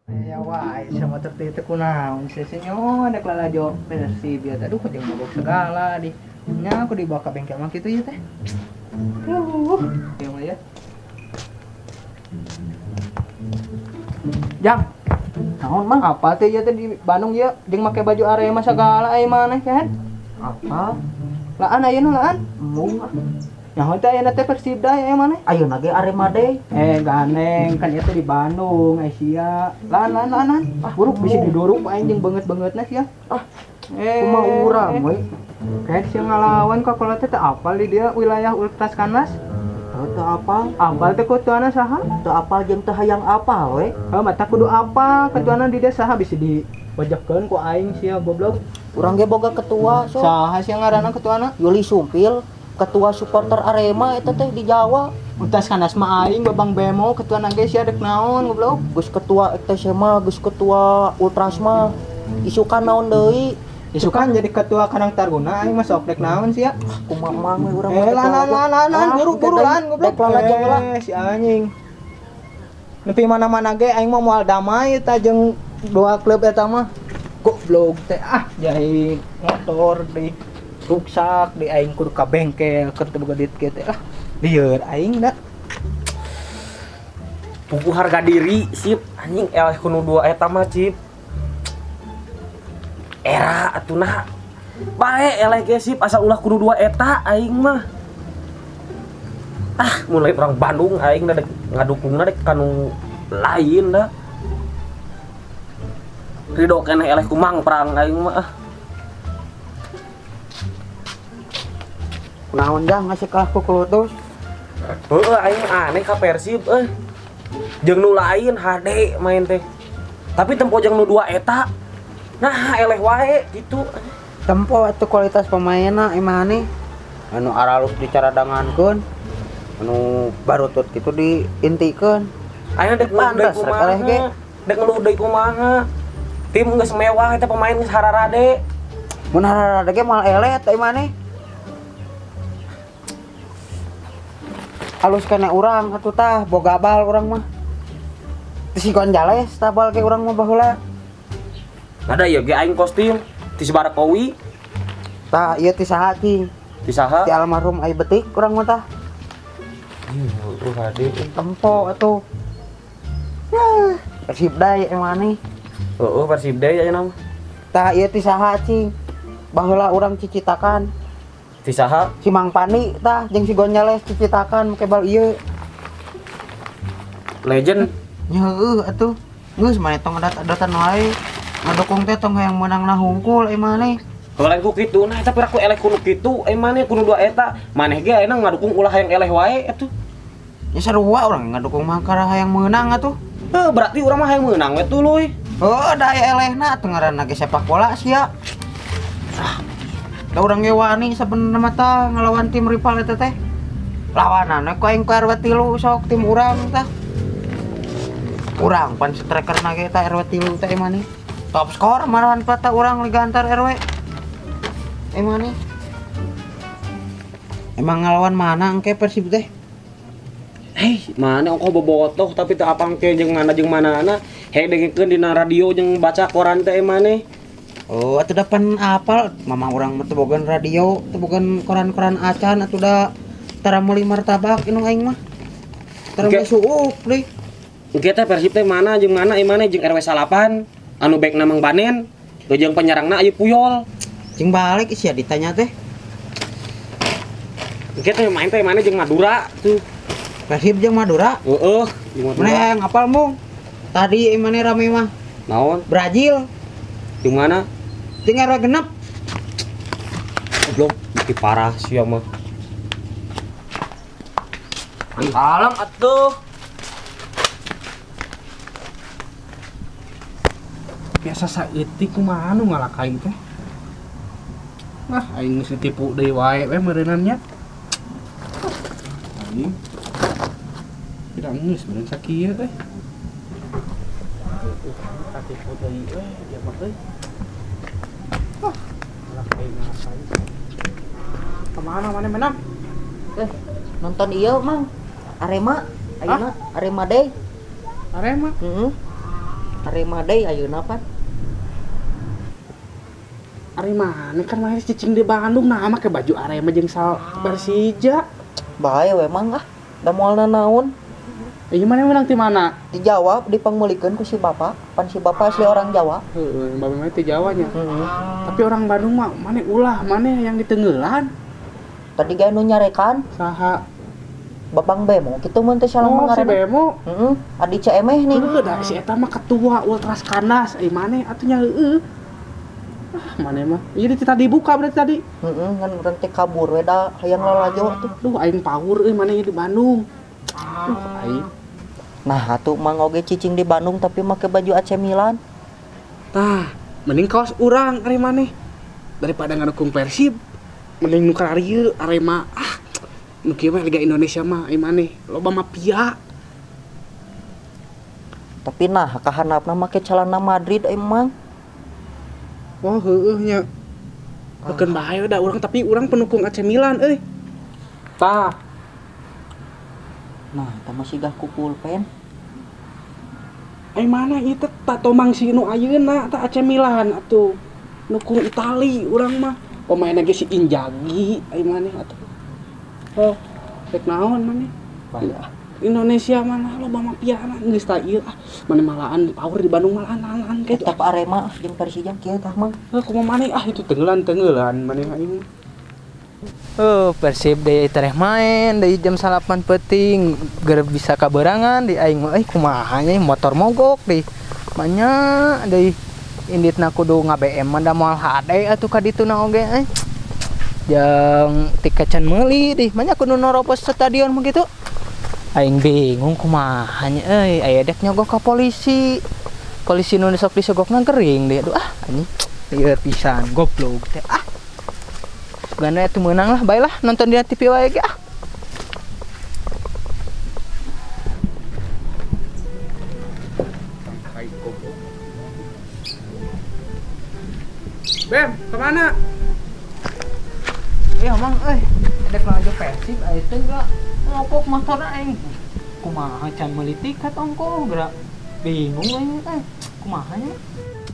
Ya wae sama motor teh teu kunaon sih senyo dek lalajo Persib ya aduh jeung mabok segala di nya aku dibawa ke bengkel mah kitu ya teh. Ya mah ya. Jang, naon mah apa teh ieu teh di Bandung ieu jeung make baju Arema segala aya maneh kan? Apa? Laan ayeuna laan? Embung ah. Nyaho teh ayeuna teh Persib da aya maneh? Ayeuna ge Arema deui. Gandeng kan ieu teh di Bandung Asia. Laan laan laan. Ah, buruk bisa diduruk aing jeung beungeut-beungeutna sia. Ah. Kumaha urang we? Kayak sia ngalawan ka kolot teh teu apal di dia wilayah Ultras Kandas. Teu apal. Apal teh ketuana saha? Teu apal jeung teu hayang apal we. Heuh mata kudu apal ketuana di dia saha bisa diwajebkeun ku aing sia goblok. Urang ge boga ketua sok. Saha sia ngaranna ketuana? Yuli Sumpil, ketua supporter Arema eta teh di Jawa. Ultras Kandas mah aing babang bemo ketuana ge sia dek naon goblok. Geus ketua ETC mah, geus ketua Ultras mah. Isukan naon deui? Isukan jadi ketua Karang Taruna aing mah sok dek naon sia. Kumaha mang we urang mah. Lan buru-buru lan goblok. Si anjing. Nepi mana-mana ge aing mah moal damai eta jeung dua klub eta mah. Goblok teh ah jadi motor di ruksak di aing kudu ka bengkel keur teu boga duit kieu teh ah. Lieur aing da. Puguh harga diri sip anjing eleh kudu dua eta mah cip. Era atuh nah bae eleh ge sip asal ulah kudu dua eta aing mah. Ah mulai orang Bandung aing da ngadukungna dek kanu lain da. Ridho keneh eleh kumang perang aing mah ah. Kunaon dah ngasih kalah ku kulutus? Heueuh aing aneh ka Persib euy. Jeung nu lain hade main teh. Tapi tempo jeung nu dua eta. Nah, eleh wae gitu. Tempo atuh kualitas pemainna imane. Anu aralus dicaradangankeun, anu barutut kitu diintikeun. Ayeuna dek pantes eleh ge. Dek ngeluh deui kumaha. Tim geus mewah eta pemain geus hararade. Mun hararade ge moal eleh eta imane. Alus kana urang atuh tah boga bal urang mah. Si Gonzales tah bal ge urang mah baheula. Ada ya ge aing kostum ti si Barakowi. Tah ieu ti saha cing? Ti saha? Ti almarhum ai betik urang mah tah. Ieu hade tempo atuh. Persib deui maneh. Heueuh Persib deui ayeuna mah. Tah ieu ti saha cing? Baheula urang cicitakan. Ti saha? Si Mang Pani tah jeung si Gonzales cicitakan make bal ieu. Legend. Nya heueuh atuh. Geus maneh tong adat-adatan wae. Ngadukung teh tong hayang meunangna hungkul euy maneh. Lain ku kitu nah eta piraku eleh kudu kitu euy maneh kudu dua eta. Maneh ge ayeuna ngadukung ulah hayang eleh wae atuh. Nya sarua urang ngadukung mah kana hayang meunang atuh. Heuh berarti urang mah hayang meunang we tuluy. Heuh da aya elehna atuh ngaranna ge sepak bola sia. Ah. Da urang ge wani sabenerna mah tah ngalawan tim rival eta teh. Lawanana ku aing ku RW 3 sok tim urang tah. Urang pan strikerna ge tah RW 3 teh maneh. Top skor marahan pata urang liga antar RW. Emang nih. Emang ngelawan mana engke Persib teh? Hei, mana ongkoh bobotoh tapi teu apang ke jeung mana jeung manana. Hei dengekeun dina radio jeung baca koran teh maneh. Oh, atuh da pan apal mama urang mah teu bogan radio, teu bogan koran-koran acan atuh da tara meuli martabak inung aing mah. Tara meuli suuk deui. Engke teh Persib teh mana jeung mana ieu maneh jeung RW 8. Anu backna Mang Banen, jeung penyerangna aya Puyol. Cing balik sia ditanya teh. Engke teh main teh mana jeung Madura tuh. Persib jeung Madura? Heeh, jeung Madura. Maneh hayang apal mung? Tadi maneh rame mah. Naon? Brazil. Jeung mana? Jeung RW 6. Goblok, beuki parah sia mah. Alam atuh. Biasa saeutik kumaha nu ngalak aing teh. Nah, aing geus ditipu deui wae we meureunnan nya. Anjing. Tidak geus meureun sakieu teh. Katipu deui we dia mah euy. Ah, ngalak aing ngalak aing. Kemana maneh menang? Nonton ieu Mang. Arema, ayeuna Arema deui. Arema? Heeh. Arema deui ayeuna pan. Ari maneh kan maneh cicing di Bandung nah make baju Arema jeung sal Persija. Bae we mang ah, da moal nanaon. Ieu maneh menang ti mana? Di Jawa dipangmeulikeun ku si bapak, pan si bapak asli orang Jawa. Heeh, bapak mah ti Jawa nya. Tapi orang Bandung mah maneh ulah, maneh yang ditenggelan. Tadi ge anu nyarekan. Saha? Babang Bemo kitu mun teu salah oh, mah si Bemo. Heeh, adi CMeh nih. Heuh, da si eta mah ketua Ultras Kandas, ai maneh atuh nya heueuh. Ah, maneh mah. Ieu tadi dibuka berarti tadi. Heeh, ngan urang teh kabur we da hayang lalajo atuh. Duh, aing power euy maneh di Bandung. Duh, aing. Nah, atuh mang oge cicing di Bandung tapi make baju AC Milan. Tah, mending kaos urang ari maneh. Daripada ngadukung Persib, mending nu kararieu Arema. Ah, nu kieu mah Liga Indonesia mah ai maneh loba mafia. Tapi nah kahanapna make celana Madrid emang. Oh, heueuh nya. Keun bae da urang tapi urang pendukung AC Milan euy. Tah. Nah, eta mah sigah ku pulpen. Ai mana ieu teh tato mang si nu ayeuna tah AC Milan atuh. Nukung Itali urang mah. Pemainna ge si Inzaghi ai maneh atuh. Oh, rek naon maneh? Bae ah. Indonesia mana loba mafia mah geus tah ieu ah. Maneh malaan power di Bandung malaan kitu. Tetap Arema jeung Persija kieu tah mah. Heuh kumaha maneh ah itu tenggelan-tenggelan maneh aing. Oh, Persib deui tereh main deui jam 8 peuting ger bisa kaberangan di aing mah euy kumaha nya motor mogok deui. Manya deui inditna kudu nga-BM mah da moal hade atuh ka dituna oge euy. Jeung tiket can meuli deui manya kudu noropos stadion mah kitu. Aing bingung kumaha nya euy aya dek nyogok ka polisi. Polisi nu sok disogokna gering deui aduh ah anjing lieur pisan goblok teh ah. Gana itu menang lah, baiklah nonton di TV wae ge ah. Bem, kemana? Ya mang euy, dek lanjut Persib aya teh geura ngopok motor aing. Kumaha can meuli tiket ongkoh geura. Bingung aing teh. Kumaha nya?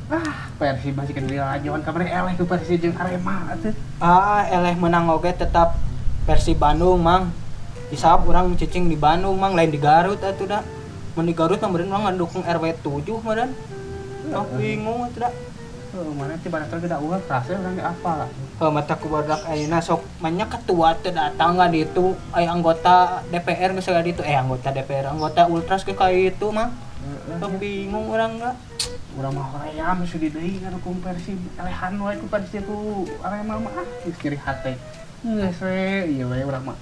Ah, Persib masih kena dilajoan kamari eleh ku Persib jeung Arema atuh. Ah, eleh menang oge tetap Persib Bandung, Mang. Disahap urang cicing di Bandung, Mang, lain di Garut atuh da. Mun di Garut mah meureun urang ngadukung RW 7 meureun. Oh, bingung atuh da. Heuh, mana ti barakal ge da ulah kerasa urang ge apal. Heuh, mata ku barudak ayeuna sok manya ketua teh datang ka ditu, aya anggota DPR geus ka ditu, anggota DPR, anggota Ultras ge ka itu, Mang. Heuh, bingung urang ga. Urang mah hoream sudi deui ngadukung Persib, elehan wae ku Persib ku Arema mah ah geus nyeri hate. Geus we, ieu we urang mah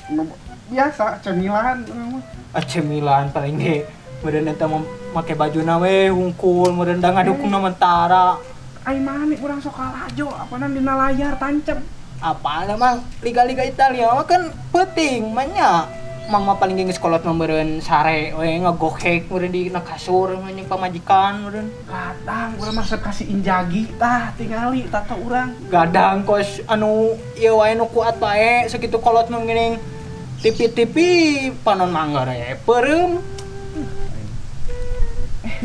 biasa AC Milan urang mah. AC Milan paling ge meureun eta mah make bajuna we hungkul meureun da ngadukungna mentara. Ai maneh urang sok kalajo apanan dina layar tancep. Apaan emang liga-liga Italia mah kan peuting mah nya. Mang mah paling geus kolot mah meureun sare we ngagokek meureun di na kasur anjing pamajikan meureun. Gadang urang mah resep ka si Inzaghi tah tingali tato urang. Gadang kos anu ieu wae nu kuat bae sakitu kolot mah geuning TV-TV panon mangga re peureum.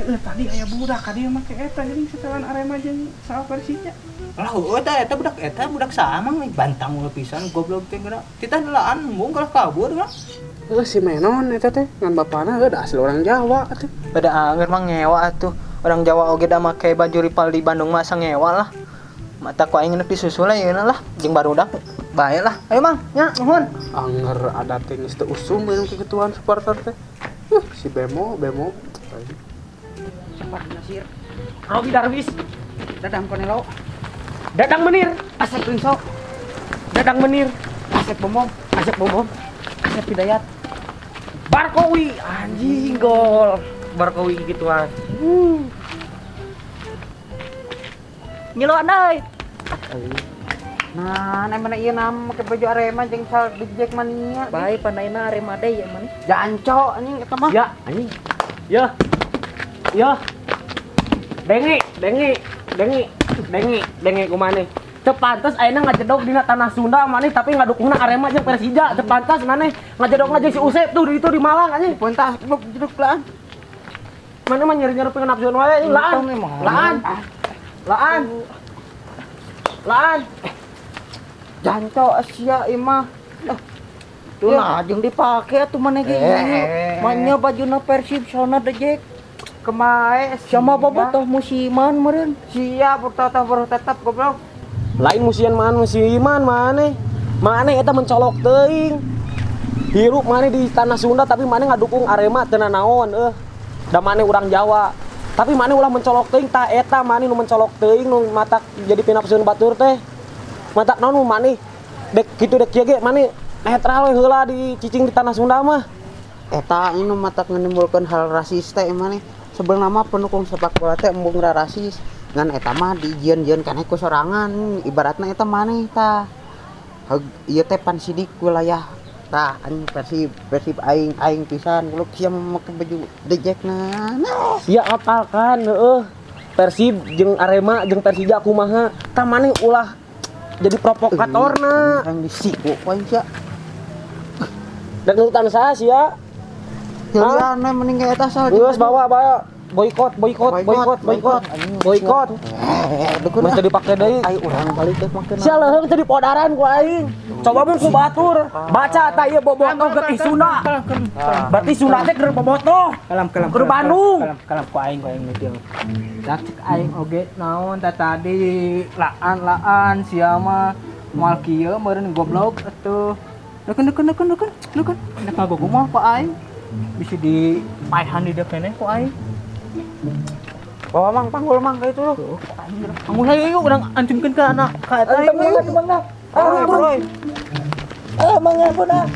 Tadi aya budak ka dieu make eta geuning setelan Arema jeung saha Persija. Lah heueuh tah eta budak saha mang bantang ulah pisan goblok teh geura. Titah delaan embung kalah kabur geura. Heuh si Menon eta teh ngan bapana heuh da asli orang Jawa atuh. Beda anger mah ngewa atuh. Orang Jawa oge da make baju rival di Bandung mah asa ngewa lah. Mata ku aing nepi susul ayeuna lah jeung barudak bae lah. Ayo Mang, nya nuhun. Anger ada teh geus teu usum euy kekituan supporter teh. Si Bemo. Cepat Nasir. Robi Darwis, Dadang Konelo, Dadang Menir, Asep Rinso, Dadang Menir, Asep Bombom, Asep Bombom, Asep Hidayat, Barkowi, anjing gol. Barkowi gituan. Nyiloan euy. Nah, mana ieu nam make baju Arema jeung sal Big Jack mania. Bae pandaina Arema deui ya maneh. Janco anjing eta mah. Ya, anjing. Ya. Ya. Dengi kumaneh. Teu pantes ayeuna ngajedog dina tanah Sunda maneh tapi ngadukungna Arema jeung Persija. Teu pantes maneh ngajedogna jeung si Usep tuh di itu di Malang anjing. Puntas jedog lah. Mana mah nyeri-nyeri pengen nafsu wae laan. Laan. Laan. Laan. Janco sia imah. Tuh nah jeung dipake atuh maneh ge. Manya bajuna Persib sona dejek. Kemae sama bobotoh musiman meureun. Sia botoh baru tetap goblok. Lain musiman musiman maneh. Maneh eta mencolok teuing. Hirup maneh di tanah Sunda tapi maneh ngadukung Arema teu nanaon euh. Da maneh urang Jawa. Tapi maneh ulah mencolok teuing tah eta maneh nu mencolok teuing nu matak jadi pinapseun batur teh. Matak naon nu maneh dek kitu dek kieu ge maneh netral we heula di cicing di tanah Sunda mah. Eta nu matak ngenimbulkeun hal rasis teh maneh. Sebenarnya mah pendukung sepak bola teh embung rasis ngan eta mah dijieun-jieun keneh ku sorangan ibaratna eta maneh tah. Ieu teh pan sidik wilayah tah anjing Persib Persib aing aing pisan goblok sia make baju dejekna. Sia apalkan heueuh Persib jeung Arema jeung Persija kumaha tah maneh ulah jadi provokatorna. Aing disiku ku aing sia. Dan nurutan saha sia? Heueuh mending ge eta sal. Geus bawa bawa boikot boikot boikot boikot boikot. Mesti dipake deui. Ai urang balik teh make. Sia leuheung teh dipodaran ku aing. Coba mun ku batur. Baca tah ieu bobotoh getih Sunda. Berarti Sunda teh keur bobotoh. Kalam kalam. Keur Bandung. Kalam kalam ku aing mikir. Cek aing oge naon tah tadi laan-laan sia mah moal kieu meureun goblok atuh. Deukeun deukeun deukeun deukeun deukeun. Nek ngagogo mah ku aing. Bisa dipaehan di deeu keneh ku aing. Bawa mang panggul mang ka itu lu. Panggul hayu yuk urang ancungkeun ka anak ka eta. Ayo, mang. Ah, bro. Ah, mang ampun ah.